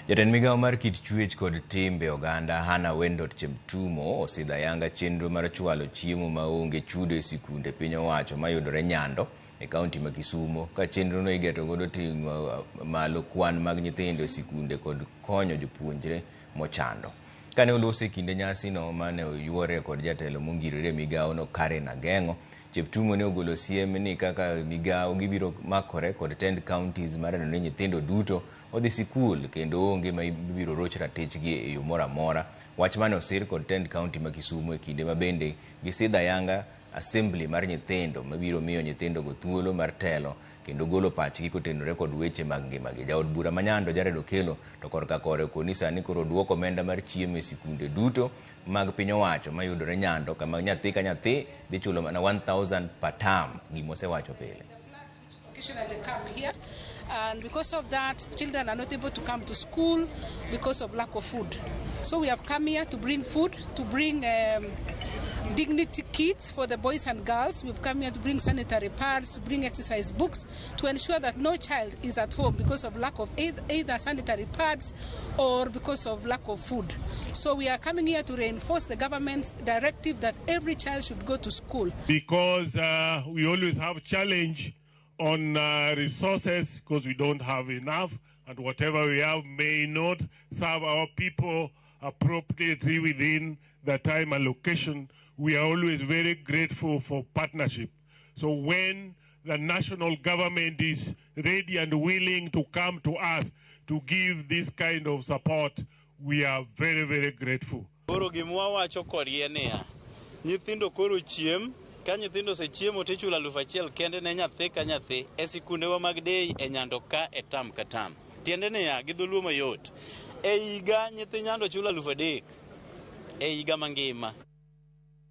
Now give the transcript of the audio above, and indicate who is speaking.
Speaker 1: Jatend migao mar kit chwech kod timbe oganda Hannah Wendot Cheptumo osidho ayanga chenro mar chwalo chiemo maonge chudo e sikunde piny owacho mayudore Nyando e kaunti ma Kisumo ka chenrono igeto godo ting'o malo kwan mag nyithindo e sikunde kod konyo jopuonjre mochando. Kane oloso e kinde nyasino mane oyuore kod jatelo mongirore e migawono Karen Ageng'o, Cheptumo ne ogolo siem ni kaka migawo gibiro makore kod tend counties mar neno ni nyithindo duto odhi sikul kendo onge ma ibiro roch ratichgi e yo moro amora. Wach mane osir kod tend county ma Kisumo e kinde ma bende gisidho ayanga assembly mar nyithindo mabiro miyo nyithindogo thuolo mar telo kendo golo pachgi kotenore kod weche mag ngimagi. Jaod bura ma Nyando Jared Okello to korka kore okoni sani koro duoko omenda mar chiemo e sikunde duto mag piny owacho mayudore Nyando kama nyathi ka nyathi dhi chulo mana 1000 per term gimosewacho pile.
Speaker 2: Occasionally come here, and because of that, children are not able to come to school because of lack of food. So we have come here to bring food, to bring dignity kits for the boys and girls. We've come here to bring sanitary pads, to bring exercise books, to ensure that no child is at home because of lack of either sanitary pads or because of lack of food. So we are coming here to reinforce the government's directive that every child should go to school.
Speaker 3: Because we always have challenge on resources because we don't have enough, and whatever we have may not serve our people appropriately within the time allocation. We are always very grateful for partnership. So when the national government is ready and willing to come to us to give this kind of support, we are very, very grateful.
Speaker 4: Koro gima wawacho kodgi en niya, nyithindo koro chiem, ka nyithindo osechiemo tichulo 1000 kende ne nyathi ka nyathi e sikundewa mag day e Nyando ka e term ka term. Tiende niya, gi dholuo mayot, e higa nyithi Nyando chulo 3000 e higa mangima.